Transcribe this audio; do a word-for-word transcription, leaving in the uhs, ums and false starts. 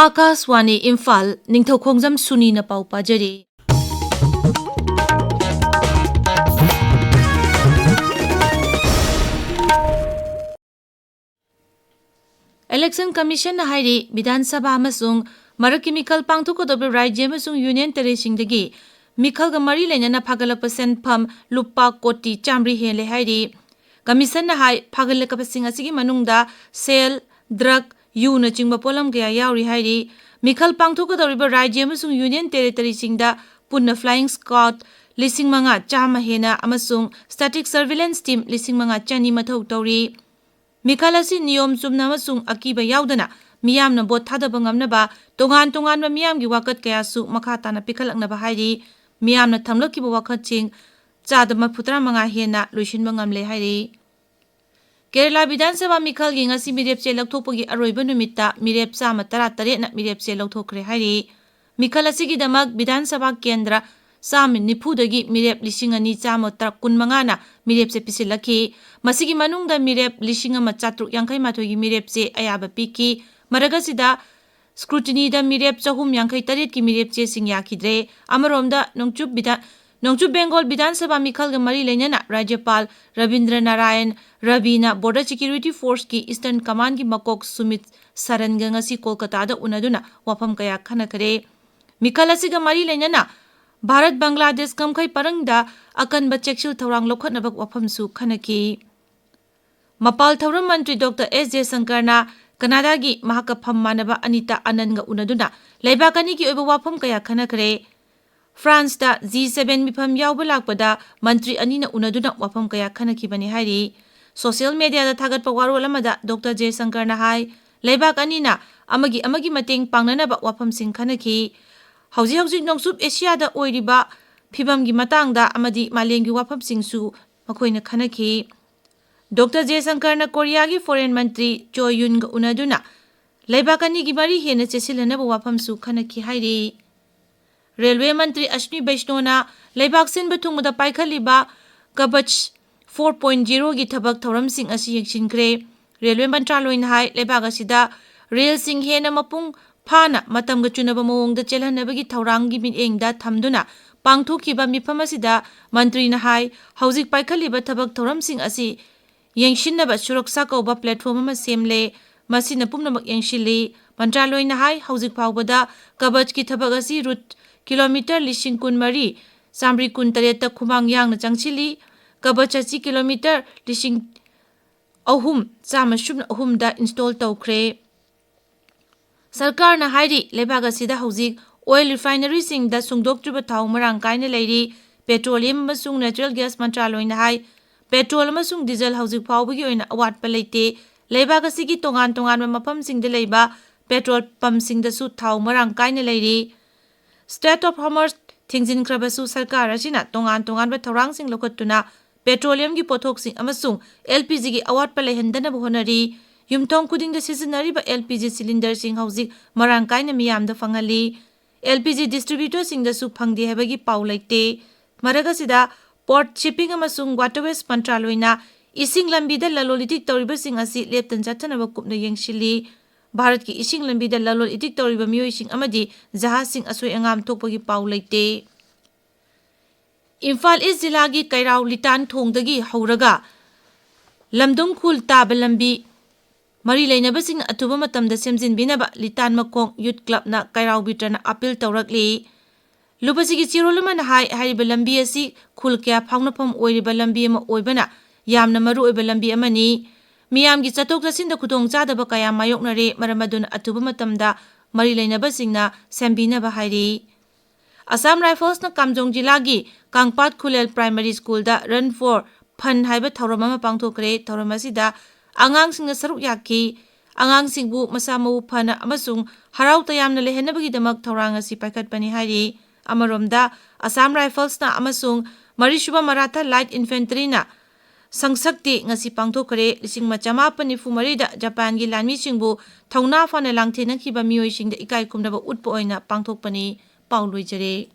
ꯑꯥꯀꯥꯁꯋꯥꯅꯤ ꯏꯝꯐꯥꯜ, ꯅꯤꯡꯊꯧꯈꯣꯡꯖꯝ ꯁꯨꯅꯤꯅ ꯄꯥꯎ ꯄꯥꯖꯔꯤ꯫ Election Commissionꯅ ꯍꯥꯏꯔꯤ, ꯕꯤꯙꯥꯟ ꯁꯚꯥ ꯑꯃꯁꯨꯡ ꯃꯔꯛꯀꯤ ꯃꯤꯈꯜ ꯄꯥꯡꯊꯣꯛꯀꯗꯧꯔꯤꯕ ꯔꯥꯖ꯭ꯌ ꯑꯃꯁꯨꯡ ꯌꯨꯅꯤꯌꯟ ꯇꯦꯔꯤꯇꯣꯔꯤꯁꯤꯡꯗꯒꯤ ꯃꯤꯈꯜꯒ ꯃꯔꯤ ꯂꯩꯅꯅ ꯐꯥꯒꯠꯂꯛꯄ ꯁꯦꯟꯐꯝ ꯂꯨꯄꯥ ꯀꯣꯇꯤ ꯆꯥꯃꯔꯤ ꯍꯦꯜꯂꯦ ꯍꯥꯏꯔꯤ꯫ Commissionꯅ ꯍꯥꯏ, ꯐꯥꯒꯠꯂꯛꯄꯁꯤꯡ ꯑꯁꯤꯒꯤ ꯃꯅꯨꯡꯗ ꯁꯦꯜ, ꯗ꯭ꯔꯒ, ꯌꯨꯅꯆꯤꯡꯕ ꯄꯣꯠꯂꯝ ꯀꯌꯥ ꯌꯥꯎꯔꯤ ꯍꯥꯏꯔꯤ꯫ ꯃꯤꯈꯜ ꯄꯥꯡꯊꯣꯛꯀꯗꯧꯔꯤꯕ ꯔꯥꯖ꯭ꯌ ꯑꯃꯁꯨꯡ ꯌꯨꯅꯤꯌꯟ ꯇꯦꯔꯤꯇꯣꯔꯤꯁꯤꯡꯗ ꯄꯨꯟꯅ flying squad ꯂꯤꯁꯤꯡ ꯃꯉꯥ ꯆꯥꯝꯃ ꯍꯦꯟꯅ ꯑꯃꯁꯨꯡ static surveillance team ꯂꯤꯁꯤꯡ ꯃꯉꯥ ꯆꯅꯤ ꯃꯊꯧ ꯇꯧꯔꯤ꯫ ꯃꯤꯈꯜ ꯑꯁꯤ ꯅꯤꯌꯣꯝ ꯆꯨꯝꯅ ꯑꯃꯁꯨꯡ ꯑꯀꯤꯕ ꯌꯥꯎꯗꯅ ꯃꯤꯌꯥꯝꯅ ꯚꯣꯠ ꯊꯥꯗꯕ ꯉꯝꯅꯕ ꯇꯣꯉꯥꯟ ꯇꯣꯉꯥꯟꯕ ꯃꯤꯌꯥꯝꯒꯤ ꯋꯥꯀꯠ ꯀꯌꯥꯁꯨ ꯃꯈꯥ ꯇꯥꯅ ꯄꯤꯈꯠꯂꯛꯅꯕ ꯍꯥꯏꯔꯤ꯫ ꯃꯤꯌꯥꯝꯅ ꯊꯝꯂꯛꯈꯤꯕ ꯋꯥꯀꯠꯁꯤꯡ ꯆꯥꯗ ꯃꯔꯤꯐꯨ ꯇꯔꯥꯃꯉꯥ ꯍꯦꯟꯅ ꯂꯣꯏꯁꯤꯟꯕ ꯉꯝꯂꯦ ꯍꯥꯏꯔꯤ꯫ ꯀꯦꯔꯂꯥ ꯕꯤꯙꯥꯟ ꯁꯚꯥ ꯃꯤꯈꯜꯒꯤ ꯉꯁꯤ ꯃꯤꯔꯦꯞ ꯆꯦ ꯂꯧꯊꯣꯛꯄꯒꯤ ꯑꯔꯣꯏꯕ ꯅꯨꯃꯤꯠꯇ ꯃꯤꯔꯦꯞ ꯆꯥꯝꯃ ꯇꯔꯥ ꯇꯔꯦꯠꯅ ꯃꯤꯔꯦꯞ ꯆꯦ ꯂꯧꯊꯣꯛꯈ꯭ꯔꯦ ꯍꯥꯏꯔꯤ꯫ ꯃꯤꯈꯜ ꯑꯁꯤꯒꯤꯗꯃꯛ ꯕꯤꯙꯥꯟ ꯁꯚꯥ ꯀꯦꯟꯗ꯭ꯔ ꯆꯥꯝꯃ ꯅꯤꯐꯨꯗꯒꯤ ꯃꯤꯔꯦꯞ ꯂꯤꯁꯤꯡ ꯑꯅꯤ ꯆꯥꯝꯃ ꯀꯨꯟ ꯃꯉꯥꯅ ꯃꯤꯔꯦꯞ ꯆꯦ ꯄꯤꯁꯤꯜꯂꯛꯈꯤ꯫ ꯃꯁꯤꯒꯤ ꯃꯅꯨꯡꯗ ꯃꯤꯔꯦꯞ ꯂꯤꯁꯤꯡ ꯑꯃ ꯆꯥꯇ꯭ꯔꯨꯛ ꯌꯥꯡꯈꯩ ꯃꯥꯊꯣꯏꯒꯤ ꯃꯤꯔꯦꯞ ꯆꯦ ꯑꯌꯥꯕ ꯄꯤꯈꯤ꯫ ꯃꯔꯛ ꯑꯁꯤꯗ scrutinyꯗ ꯃꯤꯔꯦꯞ ꯆꯍꯨꯝ ꯌꯥꯡꯈꯩ ꯇꯔꯦꯠꯀꯤ ꯃꯤꯔꯦꯞ ꯆꯦꯁꯤꯡ ꯌꯥꯈꯤꯗ꯭ꯔꯦ꯫ ꯑꯃꯔꯣꯝꯗ ꯅꯣꯡꯆꯨꯞ ꯕꯤꯙꯥꯟ, ꯅꯣꯡꯆꯨꯞ ꯕꯦꯡꯒꯣꯜ ꯕꯤꯙꯥꯟ ꯁꯚꯥ ꯃꯤꯈꯜꯒ ꯃꯔꯤ ꯂꯩꯅꯅ ꯔꯥꯖ꯭ꯌꯄꯥꯜ Rabindra Narayan ꯔꯕꯤꯅ Border Security Forceꯀꯤ Eastern Commandꯒꯤ ꯃꯀꯣꯛ ꯁꯨꯃꯤꯠ ꯁꯔꯟꯒ ꯉꯁꯤ ꯀꯣꯜꯀꯇꯥꯗ ꯎꯅꯗꯨꯅ ꯋꯥꯐꯝ ꯀꯌꯥ ꯈꯟꯅꯈ꯭ꯔꯦ꯫ ꯃꯤꯈꯜ ꯑꯁꯤꯒ ꯃꯔꯤ ꯂꯩꯅꯅ ꯚꯥꯔꯠ ꯕꯪꯒ꯭ꯂꯥꯗꯦꯁ ꯉꯝꯈꯩ ꯄꯔꯤꯡꯗ ꯑꯀꯟꯕ ꯆꯦꯛꯁꯤꯜ ꯊꯧꯔꯥꯡ ꯂꯧꯈꯠꯅꯕ ꯋꯥꯐꯝꯁꯨ ꯈꯟꯅꯈꯤ꯫ ꯃꯄꯥꯜ ꯊꯧꯔꯝ ꯃꯟꯇ꯭ꯔꯤ ꯗꯣꯛꯇꯔ ꯑꯦꯁ ꯖꯌꯁꯪꯀꯔꯅ ꯀꯅꯥꯗꯥꯒꯤ ꯃꯍꯥꯛꯀ ꯐꯝ ꯃꯥꯟꯅꯕ ꯑꯅꯤꯇꯥ ꯑꯥꯅꯟꯗꯒ ꯎꯅꯗꯨꯅ ꯂꯩꯕꯥꯛ ꯑꯅꯤꯒꯤ ꯑꯣꯏꯕ ꯋꯥꯐꯝ ꯀꯌꯥ ꯈꯟꯅꯈ꯭ꯔꯦ꯫ ꯐ꯭ꯔꯥꯟꯁꯇ G seven ꯃꯤꯐꯝ ꯌꯥꯎꯕ ꯂꯥꯛꯄꯗ ꯃꯟꯇ꯭ꯔꯤ ꯑꯅꯤꯅ ꯎꯅꯗꯨꯅ ꯋꯥꯐꯝ ꯀꯌꯥ ꯈꯟꯅꯈꯤꯕꯅꯤ ꯍꯥꯏꯔꯤ꯫ Social mediaꯗ ꯊꯥꯒꯠꯄ ꯋꯥꯔꯣꯜ ꯑꯃꯗ ꯗꯣꯛꯇꯔ ꯖꯌꯁꯪꯀꯔꯅ ꯍꯥꯏ, ꯂꯩꯕꯥꯛ ꯑꯅꯤꯅ ꯑꯃꯒꯤ ꯑꯃꯒꯤ ꯃꯇꯦꯡ ꯄꯥꯡꯅꯅꯕ ꯋꯥꯐꯝꯁꯤꯡ ꯈꯟꯅꯈꯤ꯫ ꯍꯧꯖꯤꯛ ꯍꯧꯖꯤꯛ ꯅꯣꯡꯆꯨꯞ ꯑꯦꯁꯤꯌꯥꯗ ꯑꯣꯏꯔꯤꯕ ꯐꯤꯕꯝꯒꯤ ꯃꯇꯥꯡꯗ ꯑꯃꯗꯤ ꯃꯥꯂꯦꯝꯒꯤ ꯋꯥꯐꯝꯁꯤꯡꯁꯨ ꯃꯈꯣꯏꯅ ꯈꯟꯅꯈꯤ꯫ ꯗꯣꯛꯇꯔ ꯖꯌꯁꯪꯀꯔꯅ ꯀꯣꯔꯤꯌꯥꯒꯤ ꯐꯣꯔꯦꯟ ꯃꯟꯇ꯭ꯔꯤ ꯆꯣ ꯌꯨꯟꯒ ꯎꯅꯗꯨꯅ ꯂꯩꯕꯥꯛ ꯑꯅꯤꯒꯤ ꯃꯔꯤ ꯍꯦꯟꯅ ꯆꯦꯠꯁꯤꯜꯍꯟꯅꯕ ꯋꯥꯐꯝꯁꯨ ꯈꯟꯅꯈꯤ ꯍꯥꯏꯔꯤ꯫ ꯔꯦꯜꯋꯦ ꯃꯟꯇ꯭ꯔꯤ ꯑꯁ꯭ꯅꯤ ꯕꯩꯁꯅꯣꯅ ꯂꯩꯕꯥꯛ ꯁꯤꯟꯕ ꯊꯨꯡꯕꯗ ꯄꯥꯏꯈꯠꯂꯤꯕ ꯀꯕꯆ four point zeroꯒꯤ ꯊꯕꯛ ꯊꯧꯔꯝꯁꯤꯡ ꯑꯁꯤ ꯌꯦꯡꯁꯤꯟꯈ꯭ꯔꯦ꯫ ꯔꯦꯜꯋꯦ ꯃꯟꯇ꯭ꯔꯥꯂꯣꯏꯅ ꯍꯥꯏ, ꯂꯩꯕꯥꯛ ꯑꯁꯤꯗ ꯔꯦꯜꯁꯤꯡ ꯍꯦꯟꯅ ꯃꯄꯨꯡ ꯐꯥꯅ ꯃꯇꯝꯒ ꯆꯨꯅꯕ ꯃꯑꯣꯡꯗ ꯆꯦꯜꯍꯟꯅꯕꯒꯤ ꯊꯧꯔꯥꯡꯒꯤ ꯃꯤꯠꯌꯦꯡꯗ ꯊꯝꯗꯨꯅ ꯄꯥꯡꯊꯣꯛꯈꯤꯕ ꯃꯤꯐꯝ ꯑꯁꯤꯗ ꯃꯟꯇ꯭ꯔꯤꯅ ꯍꯥꯏ, ꯍꯧꯖꯤꯛ ꯄꯥꯏꯈꯠꯂꯤꯕ ꯊꯕꯛ ꯊꯧꯔꯝꯁꯤꯡ ꯑꯁꯤ ꯌꯦꯡꯁꯤꯟꯅꯕ ꯁꯨꯔꯛꯁꯥ ꯀꯧꯕ platform ꯑꯃ ꯁꯦꯝꯂꯦ꯫ ꯃꯁꯤꯅ ꯄꯨꯝꯅꯃꯛ ꯌꯦꯡꯁꯤꯜꯂꯤ꯫ ꯃꯟꯇ꯭ꯔꯥꯂꯣꯏꯅ ꯍꯥꯏ, ꯍꯧꯖꯤꯛ ꯐꯥꯎꯕꯗ ꯀꯕꯆꯀꯤ ꯊꯕꯛ ꯑꯁꯤ route kilometre ꯂꯤꯁꯤꯡ ꯀꯨꯟꯃꯔꯤ ꯆꯥꯃꯔꯤ ꯀꯨꯟꯇꯔꯦꯠꯇ ꯈꯨꯃꯥꯡ ꯌꯥꯡꯅ ꯆꯪꯁꯤꯜꯂꯤ꯫ ꯀꯕꯆ ꯑꯁꯤ kilometre ꯂꯤꯁꯤꯡ ꯑꯍꯨꯝ ꯆꯥꯝꯃ ꯁꯨꯞꯅ ꯑꯍꯨꯝꯗ install ꯇꯧꯈ꯭ꯔꯦ꯫ ꯁꯔꯀꯥꯔꯅ ꯍꯥꯏꯔꯤ, ꯂꯩꯕꯥꯛ ꯑꯁꯤꯗ ꯍꯧꯖꯤꯛ oil refineryꯁꯤꯡꯗ ꯁꯨꯡꯗꯣꯛꯇ꯭ꯔꯤꯕ ꯊꯥꯎ ꯃꯔꯥꯡ ꯀꯥꯏꯅ ꯂꯩꯔꯤ꯫ Petroleum ꯑꯃꯁꯨꯡ Natural Gas ꯃꯟꯇ꯭ꯔꯥꯂꯣꯏꯅ ꯍꯥꯏ, petrol ꯑꯃꯁꯨꯡ diesel ꯍꯧꯖꯤꯛ ꯐꯥꯎꯕꯒꯤ ꯑꯣꯏꯅ ꯑꯋꯥꯠꯄ ꯂꯩꯇꯦ꯫ ꯂꯩꯕꯥꯛ ꯑꯁꯤꯒꯤ ꯇꯣꯉꯥꯟ ꯇꯣꯉꯥꯟꯕ ꯃꯐꯝꯁꯤꯡꯗ ꯂꯩꯕ petrol pumpꯁꯤꯡꯗꯁꯨ ꯊꯥꯎ ꯃꯔꯥꯡ ꯀꯥꯏꯅ ꯂꯩꯔꯤ꯫ Strait of Hormuz ꯊꯤꯡꯖꯤꯟꯈ꯭ꯔꯕꯁꯨ, ꯁꯔꯀꯥꯔ ꯑꯁꯤꯅ ꯇꯣꯉꯥꯟ ꯇꯣꯉꯥꯟꯕ ꯊꯧꯔꯥꯡꯁꯤꯡ ꯂꯧꯈꯠꯇꯨꯅ petroleumꯒꯤ ꯄꯣꯠꯊꯣꯛꯁꯤꯡ ꯑꯃꯁꯨꯡ LPGꯒꯤ ꯑꯋꯥꯠꯄ ꯂꯩꯍꯟꯗꯅꯕ ꯍꯣꯠꯅꯔꯤ꯫ ꯌꯨꯝꯊꯣꯡ ꯈꯨꯗꯤꯡꯗ ꯁꯤꯖꯤꯟꯅꯔꯤꯕ LPG cylinderꯁꯤꯡ ꯍꯧꯖꯤꯛ ꯃꯔꯥꯡ ꯀꯥꯏꯅ ꯃꯤꯌꯥꯝꯗ ꯐꯪꯍꯜꯂꯤ꯫ LPG distributorꯁꯤꯡꯗꯁꯨ ꯐꯪꯗꯦ ꯍꯥꯏꯕꯒꯤ ꯄꯥꯎ ꯂꯩꯇꯦ꯫ ꯃꯔꯛ ꯑꯁꯤꯗ, Port, Shipping ꯑꯃꯁꯨꯡ Waterways ꯃꯟꯇ꯭ꯔꯥꯂꯣꯏꯅ ꯏꯁꯤꯡ ꯂꯝꯕꯤꯗ ꯂꯂꯣꯟ ꯏꯇꯤꯛ ꯇꯧꯔꯤꯕꯁꯤꯡ ꯑꯁꯤ ꯂꯦꯞꯇꯅ ꯆꯠꯊꯅꯕ ꯀꯨꯞꯅ ꯌꯦꯡꯁꯤꯜꯂꯤ꯫ ꯚꯥꯔꯠꯀꯤ ꯏꯁꯤꯡ ꯂꯝꯕꯤꯗ ꯂꯂꯣꯟ ꯏꯇꯤꯛ ꯇꯧꯔꯤꯕ ꯃꯤꯑꯣꯏꯁꯤꯡ ꯑꯃꯗꯤ ꯖꯍꯥꯖꯁꯤꯡ ꯑꯁꯣꯏ ꯑꯉꯥꯝ ꯊꯣꯛꯄꯒꯤ ꯄꯥꯎ ꯂꯩꯇꯦ꯫ ꯏꯝꯐꯥꯜ ꯏꯁ ꯖꯤꯂꯥꯒꯤ ꯀꯩꯔꯥꯎ ꯂꯤꯇꯥꯟ ꯊꯣꯡꯗꯒꯤ ꯍꯧꯔꯒ ꯂꯝꯗꯨꯝ ꯈꯨꯜ ꯇꯥꯕ ꯂꯝꯕꯤ ꯃꯔꯤ ꯂꯩꯅꯕꯁꯤꯡ ꯑꯊꯨꯕ ꯃꯇꯝꯗ ꯁꯦꯝꯖꯤꯟꯕꯤꯅꯕ ꯂꯤꯇꯥꯟ ꯃꯈꯣꯡ ꯌꯨꯠ ꯀ꯭ꯂꯕꯅ ꯀꯩꯔꯥꯎ ꯕꯤꯇ꯭ꯔꯅ ꯑꯥꯄꯤꯜ ꯇꯧꯔꯛꯂꯤ꯫ ꯂꯨꯕꯁꯤꯒꯤ ꯆꯦꯔꯣꯜ ꯑꯃꯅ ꯍꯥꯏ, ꯍꯥꯏꯔꯤꯕ ꯂꯝꯕꯤ ꯑꯁꯤ ꯈꯨꯜ ꯀꯌꯥ ꯐꯥꯎꯅꯐꯝ ꯑꯣꯏꯔꯤꯕ ꯂꯝꯕꯤ ꯑꯃ ꯑꯣꯏꯕꯅ ꯌꯥꯝꯅ ꯃꯔꯨ ꯑꯣꯏꯕ ꯂꯝꯕꯤ ꯑꯃꯅꯤ꯫ ꯃꯤꯌꯥꯝꯒꯤ ꯆꯠꯊꯣꯛ ꯆꯠꯁꯤꯟꯗ ꯈꯨꯗꯣꯡꯆꯥꯗꯕ ꯀꯌꯥ ꯃꯥꯌꯣꯛꯅꯔꯦ, ꯃꯔꯝ ꯑꯗꯨꯅ ꯑꯊꯨꯕ ꯃꯇꯝꯗ ꯃꯔꯤ ꯂꯩꯅꯕꯁꯤꯡꯅ ꯁꯦꯝꯕꯤꯅꯕ ꯍꯥꯏꯔꯤ꯫ ꯑꯁꯥꯝ ꯔꯥꯏꯐꯜꯁꯅ ꯀꯥꯝꯖꯣꯡ ꯖꯤꯂꯥꯒꯤ ꯀꯥꯡꯄꯥꯠ ꯈꯨꯂꯦꯜ ꯄ꯭ꯔꯥꯏꯃꯔꯤ ꯁ꯭ꯀꯨꯜꯗ Run for Fun ꯍꯥꯏꯕ ꯊꯧꯔꯝ ꯑꯃ ꯄꯥꯡꯊꯣꯛꯈ꯭ꯔꯦ꯫ ꯊꯧꯔꯝ ꯑꯁꯤꯗ ꯑꯉꯥꯡꯁꯤꯡꯅ ꯁꯔꯨꯛ ꯌꯥꯈꯤ꯫ ꯑꯉꯥꯡꯁꯤꯡꯕꯨ ꯃꯁꯥ ꯃꯎ ꯐꯅ ꯑꯃꯁꯨꯡ ꯍꯔꯥꯎ ꯇꯌꯥꯝꯅ ꯂꯩꯍꯟꯅꯕꯒꯤꯗꯃꯛ ꯊꯧꯔꯥꯡ ꯑꯁꯤ ꯄꯥꯏꯈꯠꯄꯅꯤ ꯍꯥꯏꯔꯤ꯫ ꯑꯃꯔꯣꯝꯗ, ꯑꯁꯥꯝ ꯔꯥꯏꯐꯜꯁꯅ ꯑꯃꯁꯨꯡ ꯃꯔꯤꯁꯨꯕ ꯃꯔꯥꯊꯥ ꯂꯥꯏꯠ ꯏꯟꯐꯦꯟꯇ꯭ꯔꯤꯅ ꯁꯪꯁꯛꯇꯤ ꯉꯁꯤ ꯄꯥꯡꯊꯣꯛꯈ꯭ꯔꯦ꯫ ꯂꯤꯁꯤꯡ ꯑꯃ ꯆꯃꯥꯄꯟ ꯅꯤꯐꯨ ꯃꯔꯤꯗ ꯖꯄꯥꯟꯒꯤ ꯂꯥꯟꯃꯤꯁꯤꯡꯕꯨ ꯊꯧꯅꯥ ꯐꯅ ꯂꯥꯟꯊꯦꯡꯅꯈꯤꯕ ꯃꯤꯑꯣꯏꯁꯤꯡꯗ ꯏꯀꯥꯏ ꯈꯨꯝꯅꯕ ꯎꯠꯄ ꯑꯣꯏꯅ ꯄꯥꯡꯊꯣꯛꯄꯅꯤ꯫ ꯄꯥꯎ ꯂꯣꯏꯖꯔꯦ꯫